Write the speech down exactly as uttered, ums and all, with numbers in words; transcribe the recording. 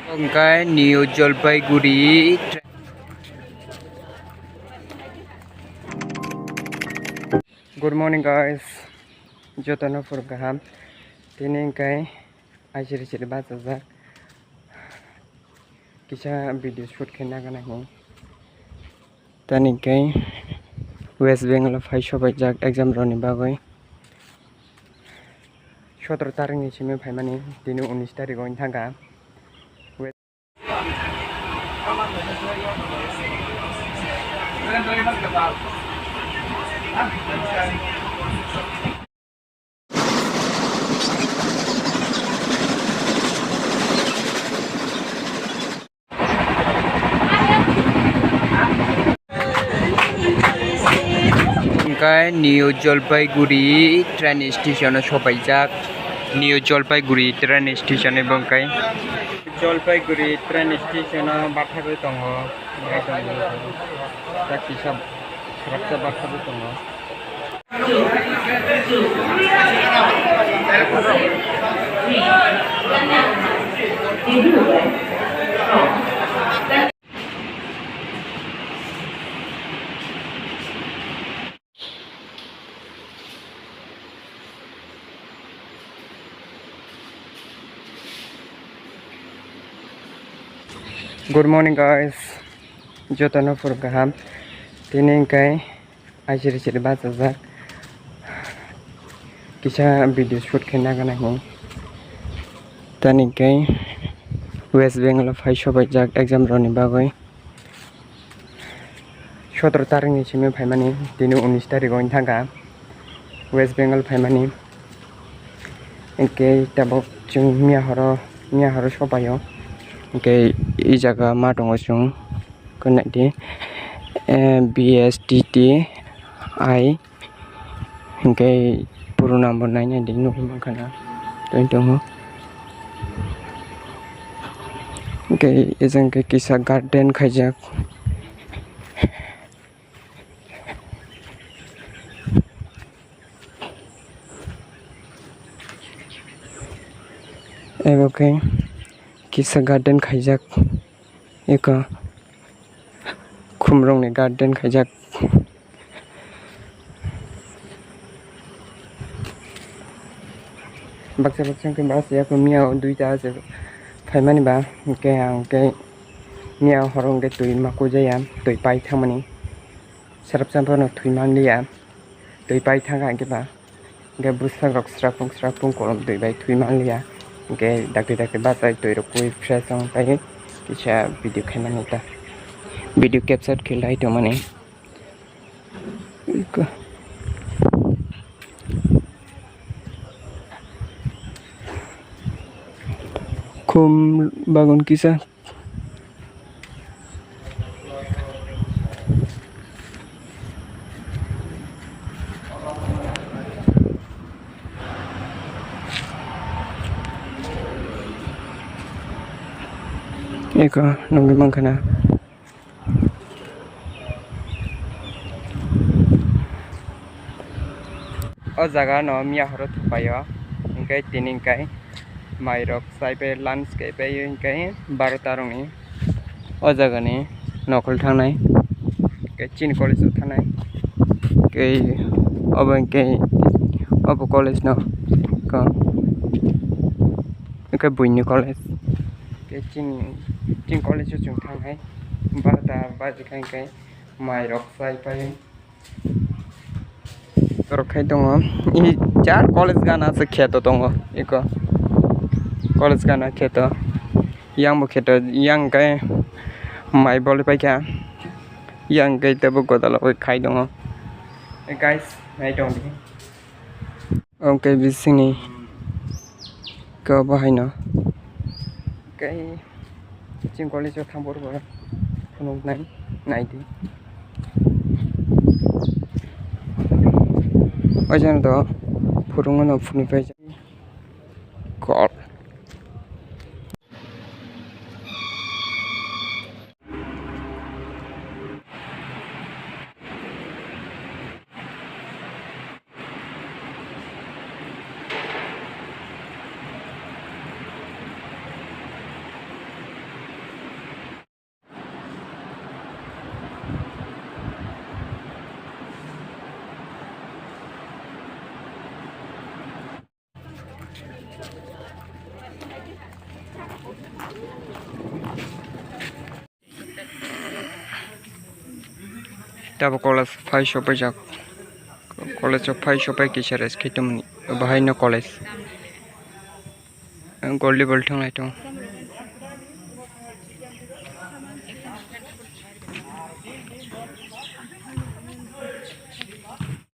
Hwnkhe New Jalpaiguri. Good morning, guys. Jotono phuru kaham. Tini hwnkhe aisiri siri bachajak. Kisa video shoot khe nagana hwn. Tani hwnkhe West Bengal o phai sobaijak exam rwni bagwi. Sotoro tarikni simi phaimani, tini unis tarikh o wng thangkha. Hwnkhe New Jalpaiguri train station o sobaijak. New Jalpaiguri train station o hwnkhe Jalpaiguri train station o bathagwi tongo. Bai tongo. Tak kisa, khoroksa bathagwi tongo. Good morning, guys. Jotono phuru kaham. Tini hwnkhe aisiri siri bachajak. Kisa video shoot khe nagana hwn. Tani hwnkhe West Bengal o phai sobaijak exam rwni bagwi. Sotoro tarikni simi phaimani, tini unis tarikh o wng thangkha West Bengal phaimani. Hwnkhe tabuk chwng miya horo, miya horo sopaio. Hwnkhe i jaga ma tongo chwng, khe naidi, eh, B S T T I. Hwnkhe puruna bo nainai di nugwi mankha na tei tongo. Hwnkhe ejang khe kisa garden khaijak. Ebo khe kisa garden khaijak. Eko khumrokni garden khaijak. Baksa baksa hwnkhe baksa yakung miya o duita se phaimani ba, hwnkhe ang khe miya horo hwnkhe twi ma kujaya, twi pai thangmani. Sarap sampano thwi manliya, twi pai thangkha hwnkhe ba. Hwnkhe bwskangrok srapung srapung kolom twi bai thwi manliya. Hwnkhe dakti dakti bachai twi rok kui fresh wng pai kisa video khaimani ta. Video capture khe lai tongmani. Khum bagun kisa. Eko nugwi mankha na. O jaga no miya horo thupaio, hwnkhe tini hwnkhe mairok chaipai lunch kaipai hwnkhe barota rokni o jagani nokol thangnai, hwnkhe chini college o thangnai, hwnkhe obo hwnkhe obo college no hwnkhe buini college, hwnkhe chini, chini college o chwng thangnai. Barota baji kha hwnkhe mairok chaipai. Borok khai tongo. I char college gana se kheto tongo. Iko college gana kheto. Yang bo kheto, yang kai mai boli paikha. Yang kai tebo godalo khai tongo. Guys, nai tong di. Omo khe bisingni khe obo haino. Khe chini college o thang phuru bo phunuknai, naidi. O jani do phurungmano phunukbai. Kok. Tabuk college phai sopaijak. College o phai sopai kisa rest khe tongmani. Bahai no college. Goldi bol thanglai tong.